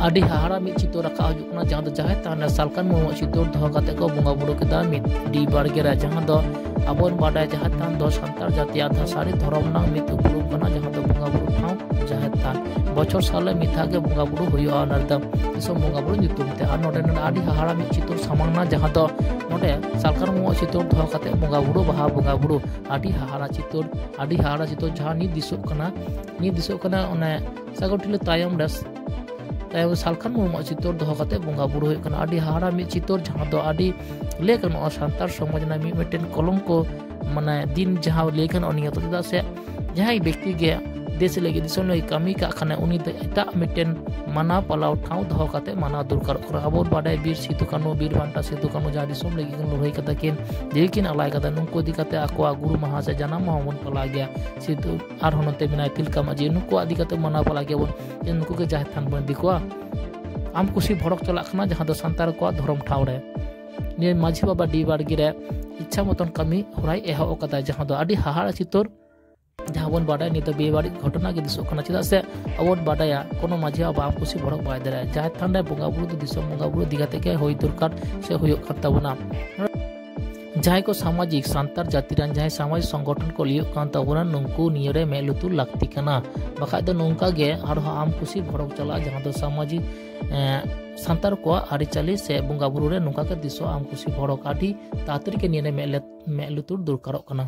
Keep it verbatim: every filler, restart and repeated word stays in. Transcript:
ᱟᱹᱰᱤ ᱦᱟᱦᱟᱲᱟ ᱢᱤᱫ ᱪᱤᱛᱟᱹᱨ ᱨᱟᱠᱟᱵ ᱦᱤᱡᱩᱜ ᱠᱟᱱᱟ, ᱡᱟᱦᱟᱸ ᱫᱚ ᱡᱟᱦᱮᱨ ᱛᱷᱟᱱ ᱨᱮ ᱥᱟᱞᱠᱷᱟᱱ ᱢᱩᱨᱢᱩᱣᱟᱜ ᱪᱤᱛᱟᱹᱨ ᱫᱚᱦᱚ ᱠᱟᱛᱮ ᱠᱚ ᱵᱚᱸᱜᱟ ᱵᱩᱨᱩ ᱠᱮᱫᱟ ᱢᱤᱫ ᱰᱤ ᱵᱟᱲᱜᱮ ᱨᱮ, ᱡᱟᱦᱟᱸ ᱫᱚ ᱟᱵᱚ ᱵᱚᱱ ᱵᱟᱰᱟᱭᱟ ᱡᱟᱦᱮᱨ ᱛᱷᱟᱱ ᱫᱚ ᱥᱟᱱᱛᱟᱲ ᱡᱟᱹᱛᱤᱭᱟᱜ ᱫᱷᱟᱥᱟᱨᱤ ᱫᱷᱚᱨᱚᱢ ᱨᱮᱱᱟᱜ ᱢᱤᱫ ᱩᱯᱨᱩᱢ ᱠᱟᱱᱟ, ᱡᱟᱦᱟᱸ ᱫᱚ ᱵᱚᱸᱜᱟ ᱵᱩᱨᱩ ᱴᱷᱟᱶ ᱡᱟᱦᱮᱨ ᱛᱷᱟᱱ᱾ ᱵᱚᱪᱷᱚᱨ ᱥᱟᱞ ᱨᱮ ᱢᱤᱫ ᱫᱷᱟᱣ ᱜᱮ ᱵᱚᱸᱜᱟ ᱵᱩᱨᱩ ᱦᱩᱭᱩᱜᱼᱟ ᱚᱱᱟ ᱨᱮᱫᱚ ᱫᱤᱥᱚᱢ ᱵᱚᱸᱜᱟ ᱵᱩᱨᱩ ᱧᱩᱛᱩᱢ ᱛᱮ᱾ ᱟᱨ ᱱᱚᱰᱮ ᱱᱚᱰᱮ ᱟᱹᱰᱤ ᱦᱟᱦᱟᱲᱟ ᱢᱤᱫ ᱪᱤᱛᱟᱹᱨ ᱥᱟᱢᱟᱝ ᱮᱱᱟ, ᱡᱟᱦᱟᱸ ᱫᱚ ᱱᱚᱰᱮ ᱥᱟᱞᱠᱷᱟᱱ ᱢᱩᱨᱢᱩᱣᱟᱜ ᱪᱤᱛᱟᱹᱨ ᱫᱚᱦᱚ ᱠᱟᱛᱮ ᱵᱚᱸᱜᱟ ᱵᱩᱨᱩ, ᱵᱟᱦᱟ ᱵᱚᱸᱜᱟ ᱵᱩᱨᱩ, ᱟᱹᱰᱤ ᱦᱟᱦᱟᱲᱟ ᱪᱤᱛᱟᱹᱨ, ᱟᱹᱰᱤ ᱦᱟᱦᱟᱲᱟ ᱪᱤᱛᱟᱹᱨ ᱡᱟᱦᱟᱸ ᱱᱤᱛ ᱫᱤᱥᱚᱜ ᱠᱟᱱᱟ, ᱱᱤᱛ ᱫᱤᱥᱚᱜ ᱠᱟᱱᱟ ᱚᱱᱮ ᱥᱟᱜᱚᱨ ᱴᱷᱤᱞᱤ ᱛᱟᱭᱚᱢ ᱨᱮ, ᱛᱟᱭᱚᱢ ᱥᱟᱞᱠᱷᱟᱱ ᱢᱩᱨᱢᱩᱣᱟᱜ ᱪᱤᱛᱟᱹᱨ ᱫᱚᱦᱚ ᱠᱟᱛᱮ ᱵᱚᱸᱜᱟ ᱵᱩᱨᱩ ᱦᱩᱭᱩᱜ ᱠᱟᱱᱟ᱾ ᱟᱹᱰᱤ ᱦᱟᱦᱟᱲᱟ ᱢᱤᱫ ᱪᱤᱛᱟᱹᱨ, ᱡᱟᱦᱟᱸ ᱫᱚ ᱟᱹᱰᱤ ᱞᱟᱹᱭ ᱜᱟᱱᱚᱜᱼᱟ ᱥᱟᱱᱛᱟᱲ ᱥᱚᱢᱟᱡᱽ ᱨᱮᱱᱟᱜ ᱢᱤᱫ ᱢᱤᱫᱴᱮᱱ ᱠᱚᱞᱚᱝᱠᱚ, ᱢᱟᱱᱮ ᱫᱤᱱ ᱡᱟᱦᱟᱸ ᱞᱟᱹᱭ ᱜᱟᱱᱚᱜᱼᱟ ᱱᱤᱭᱟᱹ ᱫᱚ᱾ ᱪᱮᱫᱟᱜ ᱥᱮ ᱡᱟᱦᱟᱸᱭ ᱵᱮᱠᱛᱤ ᱜᱮ ᱫᱮᱥ ᱞᱟᱹᱜᱤᱫ, ᱫᱤᱥᱚᱢ ᱞᱟᱹᱜᱤᱫ ᱠᱟᱹᱢᱤ ᱠᱟᱜ ᱠᱷᱟᱱᱮ, ᱩᱱᱤ ᱫᱚ ᱮᱴᱟᱜ ᱢᱤᱫᱴᱮᱱ ᱢᱟᱱᱟᱣ ᱯᱟᱞᱟᱣ ᱴᱷᱟᱶ ᱫᱚᱦᱚ ᱠᱟᱛᱮ ᱢᱟᱱᱟᱣ ᱫᱚᱨᱠᱟᱨᱚᱜ ᱠᱟᱱᱟ᱾ ᱟᱵᱚ ᱵᱚᱱ ᱵᱟᱰᱟᱭᱟ ᱵᱤᱨ ᱥᱤᱫᱩ ᱠᱟᱹᱱᱦᱩ, ᱵᱤᱨ ᱵᱟᱱᱴᱟ ᱥᱤᱫᱩ ᱠᱟᱹᱱᱦᱩ ᱡᱟᱦᱟᱸ ᱫᱤᱥᱚᱢ ᱞᱟᱹᱜᱤᱫ ᱠᱤᱱ ᱞᱟᱹᱲᱦᱟᱹᱭ ᱠᱟᱫᱟ, ᱠᱤᱱ ᱡᱤᱣᱤ ᱠᱤᱱ ᱟᱞᱟᱭ ᱠᱟᱫᱟ, ᱱᱩᱠᱩ ᱤᱫᱤ ᱠᱟᱛᱮ ᱟᱠᱚᱣᱟᱜ ᱜᱩᱨ ᱢᱟᱦᱟ ᱥᱮ ᱡᱟᱱᱟᱢ ᱢᱟᱦᱟ ᱵᱚᱱ ᱯᱟᱞᱟᱣ ᱜᱮᱭᱟ᱾ ᱥᱤᱫᱩ ᱟᱨᱦᱚᱸ ᱱᱚᱛᱮ ᱢᱮᱱᱟᱭᱟ ᱛᱤᱞᱠᱟ ᱢᱟᱹᱡᱷᱤ, ᱱᱩᱠᱩᱣᱟᱜ ᱤᱫᱤ ᱠᱟᱛᱮ ᱢᱟᱱᱟᱣ ᱯᱟᱞᱟᱣ ᱜᱮᱭᱟᱵᱚᱱ᱾ ᱡᱮ ᱱᱩᱠᱩ ᱜᱮ ᱡᱟᱦᱮᱨ ᱛᱷᱟᱱ ᱵᱚᱱ ᱤᱫᱤ ᱠᱚᱣᱟ᱾ ᱟᱢ ᱠᱩᱥᱤ ᱵᱷᱚᱲᱚᱠ ᱪᱟᱞᱟᱜ ᱠᱟᱱᱟ ᱡᱟᱦᱟᱸ ᱫᱚ ᱥᱟᱱᱛᱟᱲ ᱠᱚᱣᱟᱜ ᱫᱷᱚᱨᱚᱢ ᱴᱷᱟᱶ ᱨᱮ᱾ ᱱᱤᱭᱟᱹ ᱢᱟᱹᱡᱷᱤ ᱵᱟᱵᱟ ᱰᱤ ᱵᱟᱲᱜᱮ ᱨᱮ ᱤᱪᱪᱷᱟ ᱢᱚᱛᱚᱱ ᱠᱟᱹᱢᱤ ᱦᱚᱨᱟᱭ ᱮᱦᱚᱵ ᱟᱠᱟᱫᱟ, ᱡᱟᱦᱟᱸ ᱫᱚ ᱟᱹᱰᱤ ᱦᱟᱦᱟᱲᱟ ᱪᱤᱛᱟᱹᱨ, ᱡᱟᱦᱟᱸ ᱵᱚᱱ ᱵᱟᱰᱟᱭᱟ ᱱᱤᱭᱟᱹ ᱫᱚ ᱵᱮᱵᱟᱹᱲᱤᱡ ᱜᱷᱚᱴᱚᱱᱟ ᱜᱮ ᱫᱤᱥᱚᱜ ᱠᱟᱱᱟ᱾ ᱪᱮᱫᱟᱜ ᱥᱮ ᱟᱵᱚ ᱵᱚᱱ ᱵᱟᱰᱟᱭᱟ ᱠᱳᱱᱳ ᱢᱟᱹᱡᱷᱤ ᱵᱟᱵᱟ ᱟᱢ ᱠᱩᱥᱤ ᱵᱷᱚᱲᱚᱠ ᱵᱟᱭ ᱫᱟᱲᱮᱭᱟᱜᱼᱟ᱾ ᱡᱟᱦᱮᱨ ᱛᱷᱟᱱ ᱨᱮ ᱵᱚᱸᱜᱟ ᱵᱩᱨᱩ ᱫᱚ ᱫᱤᱥᱚᱢ ᱵᱚᱸᱜᱟ ᱵᱩᱨᱩ ᱤᱫᱤ ᱠᱟᱛᱮ ᱜᱮ ᱦᱩᱭ ᱫᱚᱨᱠᱟᱨ ᱥᱮ ᱦᱩᱭᱩᱜ ᱠᱟᱱ ᱛᱟᱵᱚᱱᱟ᱾ ᱡᱟᱦᱟᱸᱭ ᱠᱚ ᱥᱟᱢᱟᱡᱤᱠ, ᱥᱟᱱᱛᱟᱲ ᱡᱟᱹᱛᱤ ᱨᱮᱱ ᱡᱟᱦᱟᱸᱭ ᱥᱟᱢᱟᱡᱤᱠ ᱥᱚᱝᱜᱚᱴᱷᱚᱱ ᱠᱚ ᱞᱟᱹᱭᱚᱜ ᱠᱟᱱ ᱛᱟᱵᱚᱱᱟ, ᱱᱩᱠᱩ ᱱᱤᱭᱟᱹ ᱨᱮ ᱢᱮᱫ ᱞᱩᱛᱩᱨ ᱞᱟᱹᱠᱛᱤ ᱠᱟᱱᱟ᱾ ᱵᱟᱠᱷᱟᱡ ᱫᱚ ᱱᱚᱝᱠᱟ ᱜᱮ ᱟᱨᱦᱚᱸ ᱟᱢ ᱠᱩᱥᱤ ᱵᱷᱚᱲᱚᱠ ᱪᱟᱞᱟᱜᱼᱟ, ᱡᱟᱦᱟᱸ ᱫᱚ ᱥᱟᱢᱟᱡᱤᱠ, ᱮᱸ, ᱥᱟᱱᱛᱟᱲ ᱠᱚᱣᱟᱜ ᱟᱹᱨᱤᱪᱟᱹᱞᱤ ᱥᱮ ᱵᱚᱸᱜᱟ ᱵᱩᱨᱩ ᱨᱮ ᱱᱚᱝᱠᱟ ᱜᱮ ᱫᱤᱥᱚᱜᱼᱟ ᱟᱢ ᱠᱩᱥᱤ ᱵᱷᱚᱲᱚᱠ᱾ ᱟᱹᱰᱤ ᱛᱟᱲᱟᱛᱟᱲᱤ ᱜᱮ ᱱᱤᱭᱟᱹ ᱨᱮ ᱢᱮᱫ ᱞᱮ-, ᱢᱮᱫ ᱞᱩᱛᱩᱨ ᱫᱚᱨᱠᱟᱨᱚᱜ ᱠᱟᱱᱟ᱾